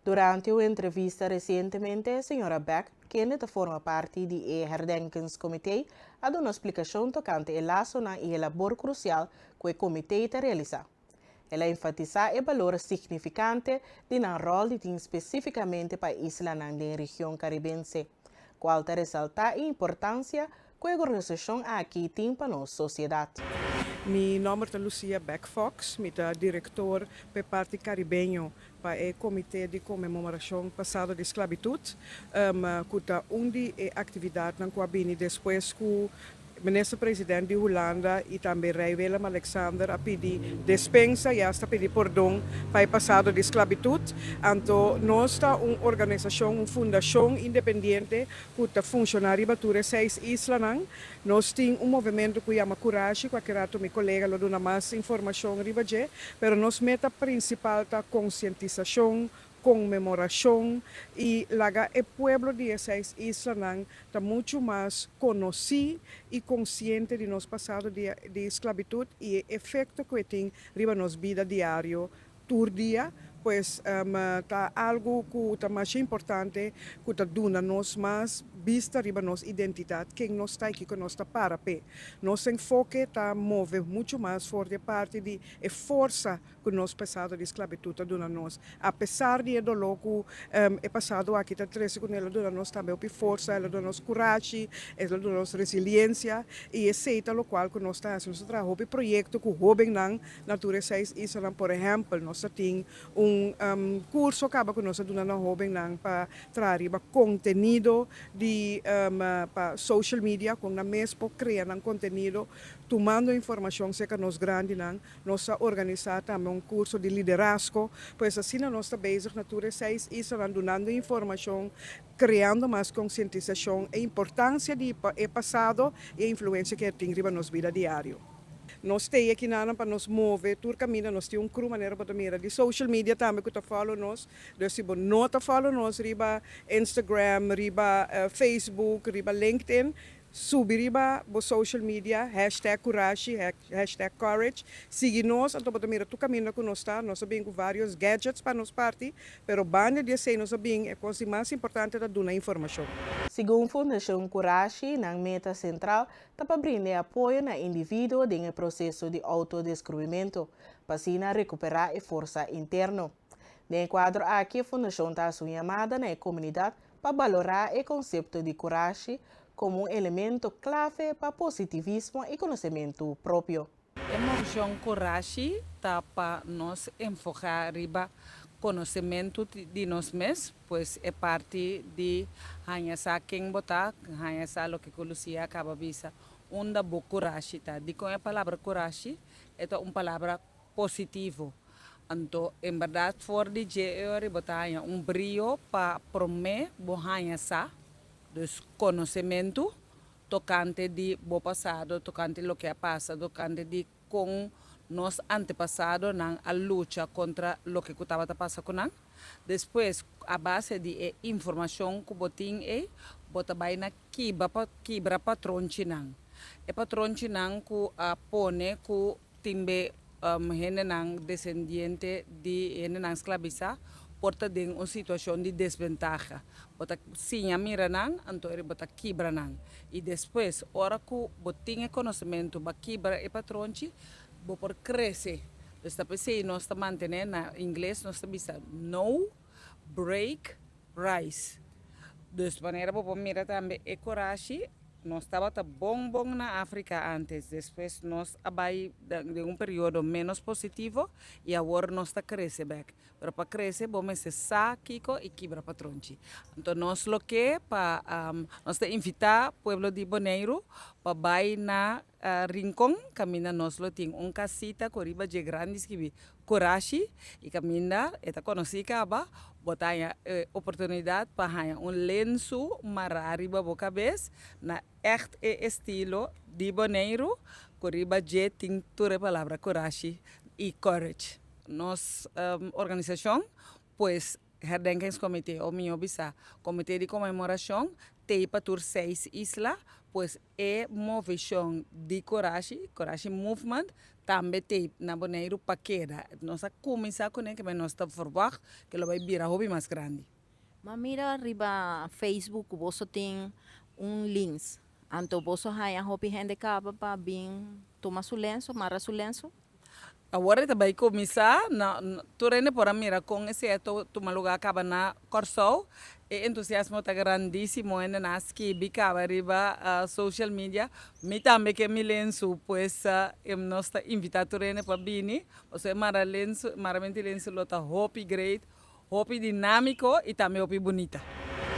Durante un entrevista resientemente, señora Beck, kende ta forma parti di e Herdenkingscomité, a duna un splikashon tokante e lasonan i e labor krusial ku e komité ta realisá. El a enfatisá e balor signifikante di nan ròl di tin spesífikamente pa islanan den region karibense, kual ta resaltá e importansia ku e organisashon aki tin pa nos sosiedat. Mi nòmber ta Lucia Beck Fox, mi ta direktor pa e parti karibeño pa e Komité di Konmemorashon Pasado di Sklabitut, ku ta un di e aktividatnan ku a bini despues ku Minister President di Hulanda i tambe Rei Willem Alexander a pidi despensa i asta pidi pordon pa e pasado di sklabitut. Anto nos ta un organisashon, un fundashon independiente ku ta funshoná riba tur e seis islanan. Nos tin un movementu ku yama Kurashi, kualke ratu mi kolega lo duna mas informashon riba dje, pero nos meta prinsipal ta konsientisashon, konmemorashon i laga e pueblo di e seis islanan ta muchu mas konosí i konsiente di nos pasado di di sklabitut i e efekto ku e tin riba nos bida diario tur dia. Pues ta algu ku ta masha importante ku ta duna nos mas bista riba nos identidat, ken nos ta i kiko nos ta para p'e. Nos enfoke ta move muchu mas for di e parti di e forsa ku nos pasado di sklabitut ta duna nos. Apesar di e doló ku e pasado aki ta trese kuné, el a duna nos tambe hopi forsa, el a duna nos kurashi, el a duna nos resiliensia i esei ta lokual ku nos ta hasi. Nos ta traha hopi proyekto ku hóbennan na tur e seis islanan. Por ehèmpel, nos ta tin un kurso kaba ku nos a duna na hóbennan pa traha riba kontenido di pa social media, kon nan mes por krea nan kontenido tumando informashon serka nos grandinan. Nos a organisá tambe un kurso di liderazgo. Pues asina nos ta bezig na tur e seis islanan dunando informashon, kreando mas konsientisashon e importansia di e pasado i e influensia ku e tin riba nos bida diario. Nos t'ei akinanan pa nos move tur kaminda, nos tin un crew manera bo ta mira di social media tambe ku ta follow nos, dus si bo no ta follow nos riba Instagram, riba Facebook, riba LinkedIn, subi riba bo social media, #Kurashi, #courage, sigui nos, anto bo ta mira tur kaminda ku nos ta. Nos a bin ku vários gadgets pa nos parti, pero banda di esei nos a bin e kos di mas importante ta duna informashon. Segun Fundashon Kurashi, nan meta sentral ta pa brinda apoyo na individuo den e proseso di outodeskubrimentu, pa asina rekuperá e forsa interno. Den e kuadro aki, e fundashon ta hasi un yamada na e komunidat pa balorá e konsepto di kurashi komo un elemento klave pa positivismo i konosementu propio. E movishon Kurashi ta pa nos enfoká riba konosementu di nos mes, pues e parti di haña sa ken bo ta, haña sa loke ku Lucia a kaba bisa, unda bo kurashi ta. Dikon e palabra kurashi? E ta un palabra positivo. Anto en bèrdat for di dje e ora bo ta haña un brio pa promé bo haña sa, dus konosementu tokante di bo pasado, tokante loke a pasa, tokante di kon nos antepasadonan a lucha kontra loke ku tabata pasa ku nan. Despues, a base di e informashon ku bo tin ei, bo ta bai na kiba pa kibra patronchinan. E patronchinan ku a pone ku tin be hendenan desendiente di hendenan sklabisá por ta den un situashon di desbentaha. Bo ta siña mira nan, anto bo ta kibra nan. I despues, ora ku bo tin e konosementu, bo a kibra e patronchi, bo por krese. Dus ta p'esei nos ta mantené, na ingles nos ta bisa know, break, rise. Dus manera bo por mira tambe e korashi, nos tabata bon bon na Afrika antes, despues nos a bai den un periodo menos positivo i awor nos ta krese bek. Pero pa krese bo mester sa kiko i kibra patronchi. Anto nos lo ke pa nos ta invitá pueblo di Boneiru pa bai na Rincon kaminda nos lo tin un kasita ku riba dje grandi skibi Kurashi i kaminda e ta konosí kaba bo ta haña e oportunidat pa haña un lensu mará riba bo kabes na ègt e estilo di Boneiru ku riba dje tin tur e palabra Kurashi i courage. Nos organisashon pues Herdenkingscomité o mihó bisa Comité di Conmemoracion. t'ei pa tur seis isla, pues e moveshon di Corashi, Corashi Movement, tambe t'ei na Boneiru pa keda. Nos a kuminsá kuné, ke nos ta verwagt ku lo bai bira hopi mas grandi. Ma mira riba Facebook boso tin un links. Anto boso haya hopi hende kaba pa bin tuma su lenso, mara su lenso. Awor ta bai kuminsá, na, tur hende por a mira kon esei a tuma lugá kaba na Kòrsou. E entusiasmo ta grandísimo, hende nan a skibi kaba riba social media. Mi tambe ke mi lensu, pues nos ta invitá tur hende pa bini. Pasobra e mara lensu, maramentu di lensu lo ta hopi great, hopi dinámiko i tambe hopi bunita.